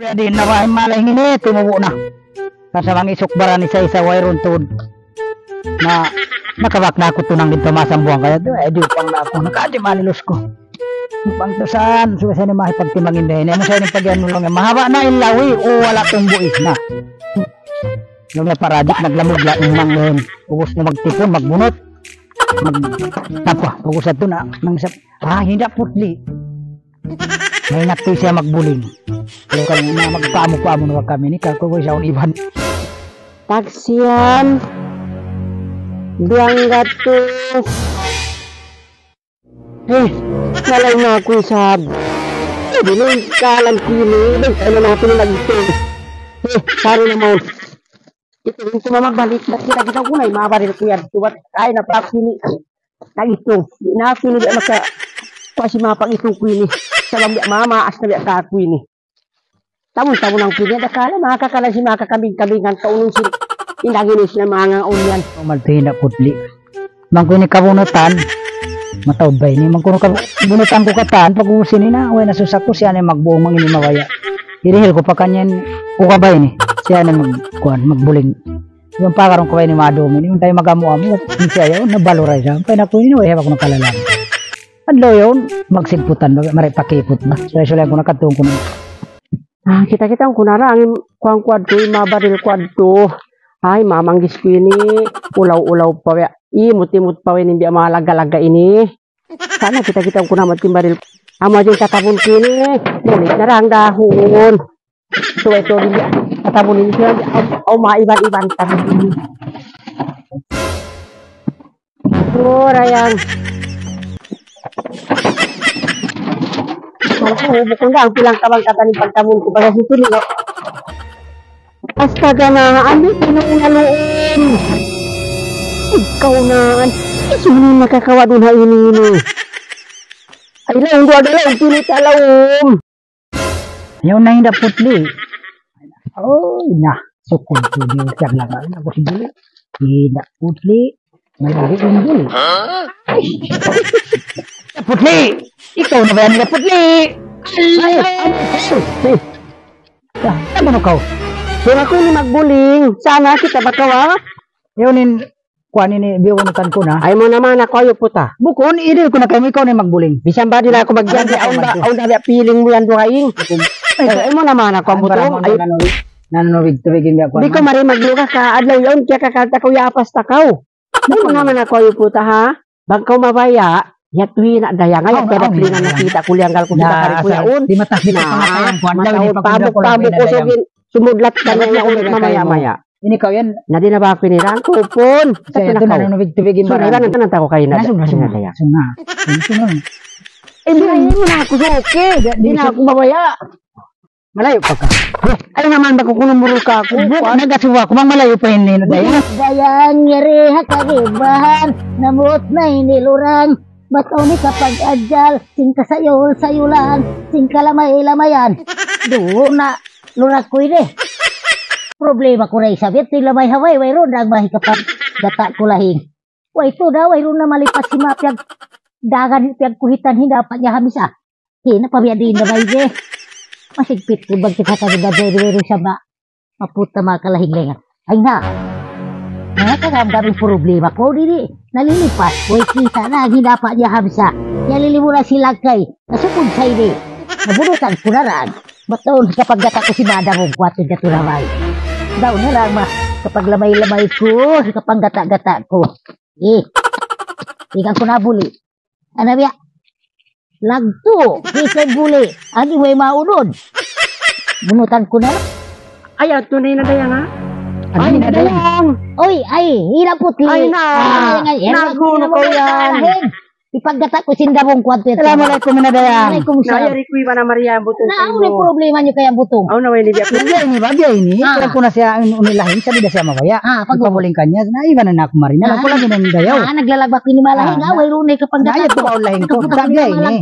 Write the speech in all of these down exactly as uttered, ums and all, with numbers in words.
Di' na ba in malay ini, timubu' na. Bang sa mangisuk baran isa-isa, wayruun tuud. Na, nakabak na aku tunang didtu ha Masambuang kaya tu, eh, di' upang na aku. Nakadi malilus ku. Upang tusan, subay sa ini mahipagtimbang in dayn. Amu sa ini pag-iyan mu laung niya, mahaba' na in lawi, o wala' tumbuhi na. Laung niya paradik, naglamug la, umang laung. Ubus na magtipun, magbunut. Mag-, tapwa, ubus na tu na, nang sa-, ah, hinda putli. Maingat kaw siya magbuling. Kalau kamu na magpaamu-paamu na kami ini, kaku' way sa' iban. Taksian, duwanggatus. Eh, malay na aku isab. Eh, di' na in kalan ku ini. Bang, kaya na natin na ito. Eh, sorry na maun. Ito, ito na magbalik. Ba't kita, kita ko na, eh, mabaril ku yan. Tuwat, ay, na pa aku ini. Nag-itung. Di' na aku ini, di' maka-, kuwan sin manga pag-itung ku ini. Sabab di' mamaas na di' ka aku ini. Tabun-tabun aku ini, ada kala, manga kakalan sin manga kakambing-kambingan, kaunun sin, indaginis na manga unyan. Umal tu hinda putli. Bang ku ini kabunutan, mataud ba ini? Bang ku ini kabunutan ku katan, pag-ubus ini na, way na susa ku, siya na in magbuung, bang ini mabaya'. Hirihil ku pa kaniya in ukabay ini, siya na in mag-, kuwan, magbuling. Yung pakarong ko ini madum ini, yung tayo mag-amu-amu, yung siya yun, nabaluray siya. Kaya na ku ini, way haba ku nakalalang. Adlaw yun, magsigputan, mag-, maray pakiput na. Sulay-sulay ku na, katuong ku na. Ah, kita-kita ku na ra, angin kuwan kuwan tu, mabaril kuwan tu. Ay, mamanggis ku ini, ulaw-ulaw pa, ya. Imut-imut pa, ini biya' malaga-laga ini. Sana kita-kita ku na matimbaril. Amu aja in tatabun ku ini, mulit na ra in dahun. Tuwa ito, di' niya. Tatabun ini siya, aw, aw, maiban-iban tatabun ini. Ora yan. Aku, bukun da, ang pilang kabang katan in pagtabun ku, baga situ ni, no? Astaga na, ano, pinuuna luun. Ikaw na, an-, isunin makakawa dun ha ini, ini. Ay, laung, duwa da laung, pinita laung. Ayaw na hinda putli. Oh, na. Sukul ku di' siya laga. Ako si Buli. Hinda putli. May lagi yung Buli. Putli! Ikaw na ba yan, hinda putli? Ay, ay, ay, ay. Ah, ano na kaw? Kung aku ini magbuling, sana kita bakawa. Yun in, kuwan ini, biunutan ku na. Ay mu naman aku, ayaw puta. Bukun, idil ku na kamu, ikaw na in magbuling. Bisan ba di' na aku magyan, awn da, awn da, feeling mu yan, duhaing. Ay, ay mu naman aku, ang butong. Ay, nanunubig, tubig, hindi aku. Di' ku mari magluga ka, adlaw yaun, kaya kakalta ku, yapas ta kaw. Ay mu naman aku, ayaw puta, ha? Bang kaw mabaya', yadtu hi na dayang, ay, awn, kaya awn, daplinan na kita, kuliyanggal ku kita kari ku yaun. Di' mataas, di' mataas, mataas, pabuk-pabuk, kusugin, sumudlat ka na yaun, mamaya-maya. Ini kaw yan. Na di' na ba aku ini rangkupun? Sa ito na, nanunubig-tubig in barang. Suna, iban na, tanan ta ku kaina. Nasuna, suna. Suna. Suna. Eh, malayu' na aku, okay. Di' na aku mabaya'. Malayu' pa ka. Ay, naman ba ku kunumurul ka aku? Nagasuwa ku, mang malayu' pa ini na dayang. Dayang, yari ha karibahan, namut na ini lurang. Bat awn hikapag-adjal, sin kasayul-sayulan, sin kalamay-lamayan. Duun na, lurag ku ini. Problema ku na isab yadtu, in lamay ha way, wayruun da in mahikapag-gata' ku lahing. Way, tuud da, wayruun na malipas sin manga piyag-, dagan, piyagkuhitan, hinda pa niya hamisa. Di' na pa biya' diin na ba ini? Masigpit ku bang kita sa dagan, wayruun sa ma- Maputa manga kalahing-lahingan. Ay na. Na, kagam-gam in problema ku diri. Nalilipas ku, kita' na, hinda pa niya hamisa. Yalili mu na sila kay. Nasukun sa ini. Nabunutan ku na raan. Bat awn hikapag-gata' ku sin manga dabung ku, atu jatu na bay. Daw na lang ma-, hikapaglamay-lamay ku, hikapanggata'-gata' ku. Eh. Ikan ku na buli. Ano biya'? Lagtu', kisay buli. Agi way maunod. Bunutan ku na. Ay, ato na in dayang, ha? Ay, in dayang. Oy, ay, hinda putli. Ay, na. Ay, ay, ay, naguno ko yan. Hipag-gata' ku sin dabung ku, atu. Assalamualaikum, in dayang. Waalaikumsalam. Nayari ku iban na Maria, butong. Na, ano in problema niyu kaya butong? Aw, na, way ni biya' ini, biya' ini. Ah. Kaya ku na siya, un-, uni lahing, sa' di' da siya mabaya'. Ah, pag- Ipabuling kanya, na, iban na aku mari. Na, ah, aku lagi na in dayaw. Ah, naglalagba' ku ini malahi. Ah, na, wayruun na hikapag-gata'. Na, ayaw tu, awn lahing ku. Biya' ini.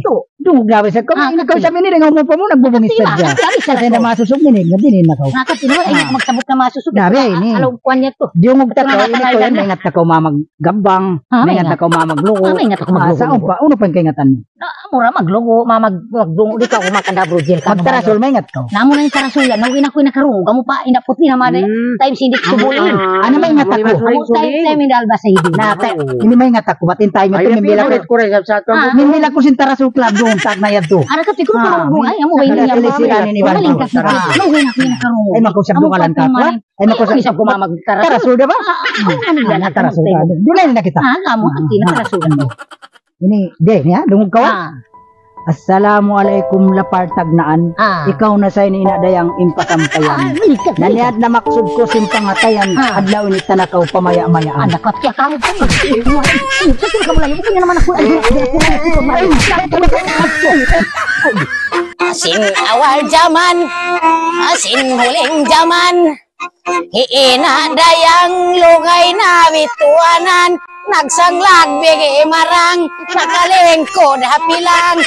Tunggu gabi sa kau, ah, ini kau sa ini dengan mau pamu nagbubungit sa dia. Kasi na masusug ini, gabi ini na kau. Nakati na, ay, magsabot na masusug. Gabi ini. Alam ko niya to. Diyungug ta kau, ini kau yan, maingat ta kau mamag gambang, maingat ta kau mamaglugo. Ah, maingat aku maglugo. Sa upa, unu pa in kaingatan mu? Na, mura maglugo, mamag-, magdungo, di ka kumakanda, bro, jail ka. Magtarasul, maingat kau. Namu na in tarasul yan, nawin aku inakarungu, kamu pa, inaput ni namade. Time sindi subuli. Ano maingat aku? Time, time in the Albasa Hiding. Na, te, ini maingat aku, ba't in time ito, mimbila ko. Kuret, kuret, sa, sa, sa, mimbila ko sin tarasul club doon, tag na yan to. Ara ka, tikro ka, ay, amu ba ini yan? Ay, makusap doon ka lang ka. Ay, makusap. Ay, makusap. Tarasul, di ba? Ano yan, tarasul. Doon na kita. Ah, kamu, ang tinatarasul. Ini, de, niya, dungug kaw. Ah. Assalamu alaykum, lapal tagnaan. Ah. Ikaw na sa ini ina dayang in patampayan. Ah, malikat, malikat. Naniad na maksud ku sin pangatayan, ah, adlaw ini ta na kaw pamaya-mayaan. Anak ko, kaya kamu pa. Ito ka mula, hindi naman ako. Asin awal jaman, asin huling jaman. Hi ina dayang lugay na bituanan, nagsanglag bigi marang, nakalingkud ha pilang,